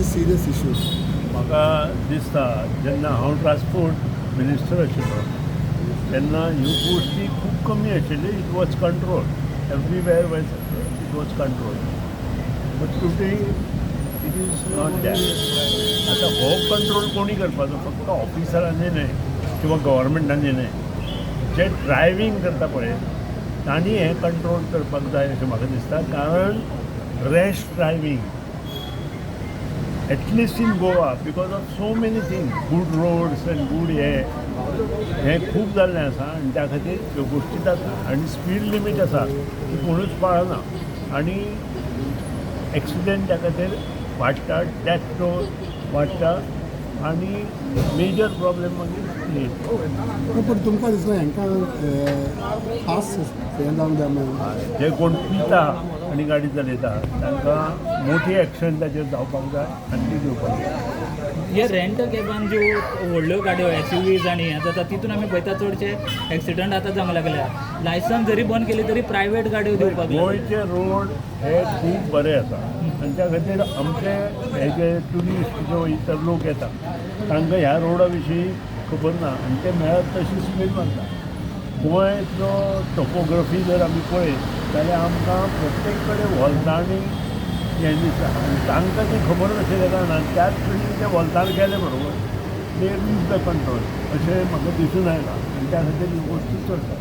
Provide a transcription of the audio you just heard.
serious issue. म्हाका दिसता, जेन्ना हांव ट्रान्सपोर्ट मिनिस्टर आशिल्लो तेन्ना ह्यो गोश्टी खूब कमी आशिल्ल्यो. It was control everywhere was, it was control, but today it is not that. आतां हो कंट्रोल कोणी करपाचो? फक्त ऑफिसरांनी न्हय किंवा गव्हर्मेंटांनी न्हय, जे ड्रायवींग करता पळय तांणी हें कंट्रोल करपाक जाय अशें म्हाका दिसता, कारण rash driving, at least in Goa, because of so many things, good roads and good हे हें खूब जाल्लें आसा आनी त्या खातीर ह्यो गोश्टी जाता आनी स्पीड लिमीट आसा ती कोणूच पाळना आनी एक्सिडंट त्या खातीर वाडटा, डेथ टोल वाडटा आनी मेजर प्रॉब्लेम मागीर हे. पण तुमकां दिसना हांकां खास हें जावंक जाय म्हणून? जे कोण पिता आनी गाडी चलयता तांकां मोठी एक्शन ताचेर जावपाक जाय आनी ती घेवपाक जाय. हे रेंट कॅबान ज्यो व्हडल्यो गाडयो, एसयूवीज आनी हें जाता, तितून आमी पळयता चडशे एक्सिडंट आतां जावंक लागल्या. लायसन्स जरी बंद केली तरी प्रायवेट गाडयो दिवपाक लागल्या. गोंयचे रोड हे खूब बरे आसा आनी त्या खातीर आमचे हे जे ट्युरिस्ट किंवा इतर लोक येता तांकां ह्या रोडा विशीं खबर ना आनी ते मेळत तशी स्पीड मारता. गोंयचो टोपोग्राफी जर आमी पळयत जाल्यार आमकां प्रत्येक कडेन वोल्तांनी हें दिसता आनी तांकां तें खबर नाशिल्ल्या कारणान त्याच स्पिडीन ते वोल्तार गेले बरोबर they lose the control अशें म्हाका दिसून आयलां आनी त्या खातीर ही गोश्टी चडटा.